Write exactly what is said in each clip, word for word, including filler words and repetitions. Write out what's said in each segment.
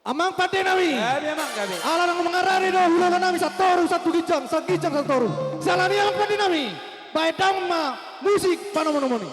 Amang pande nami. Gabe, amang, gabe. Ala nang mangarade do hulahula nami satoru, satu ginjang, satu ginjang satoru. Siala ni i amang pande nami, baen damang ma musik panomunomu i.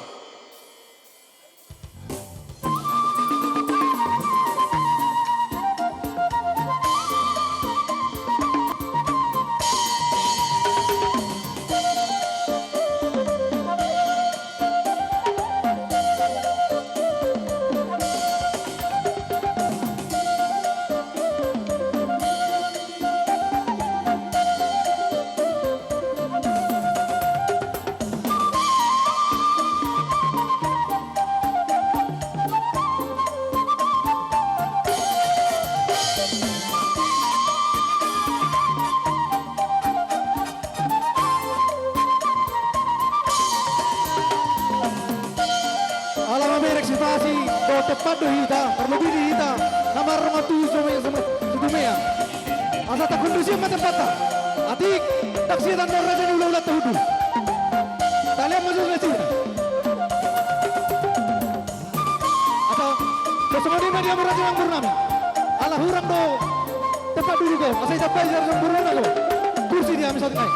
Ala mamereng situasi, dohot tempat do hita, parlobei di hita na marrongan tu Sidumea, Sidumea. Asa takondisian ma tempatta. Atik, ndang sia tanda raja ni hulahulanta hundul. Talean ma jolo nasida. Asa, songon i ma di hamu raja ni amang boru nami. Ala hurang do tempat duduk on, asa ditambai di hamu raja ni amang boru nami. Kursi di hami saotik nai.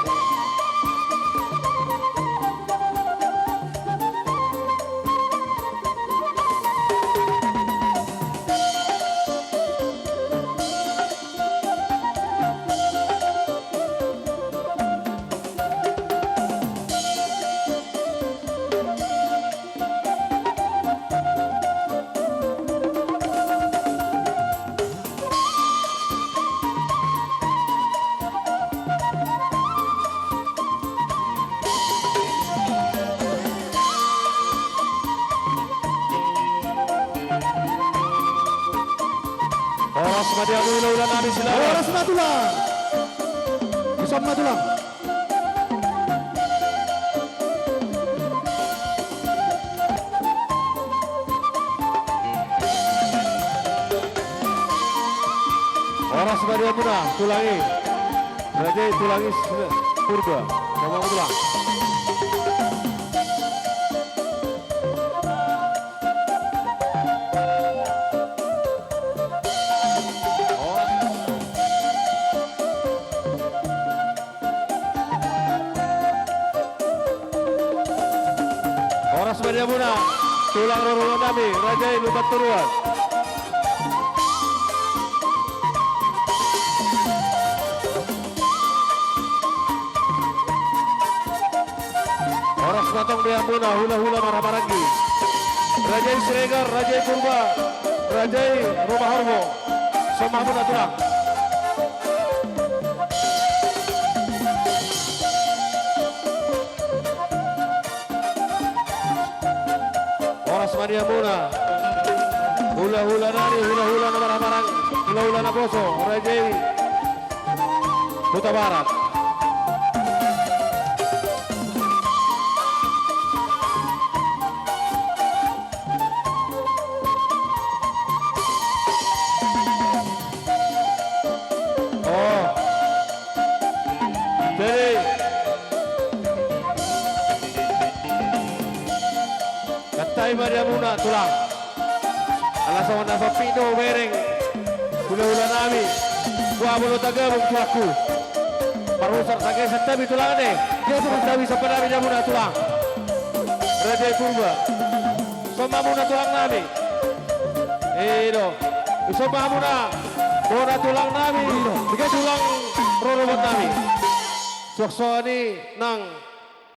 Horas ma di hamu hulahula nami Silaban. Horas ma tulang. Dison ma tulang. Horas ma di hamuna tulang i. Raja i, tulang i Purba. Sama tulang. Horas ma di hamuna tulang rorobot nami, raja i Lumban Toruan. Horas ma tong di hamuna hulahula marhahamaranggi. Raja i Siregar, raja i Purba, raja i Roma Horbo. Dison ma hamuna tulang. Horas ma di hamuna hulahula nami, hulahula na marhahamaranggi, hulahula naposo, raja i Hutabarat. Oh. Jadi, santabi ma di hamuna tulang. Ala songon na pamping do hubereng hulahula nami. Boha molo tagabung tulangku, marhusar sangge, santabi tulang ate. Santabi, santabi ma di hamuna tulang. Raja i Purba. Dison ma hamuna tulang nami. I do. Dison ma hamuna bona tulang nami. I do. Tulang rorobot nami. Suang songon i nang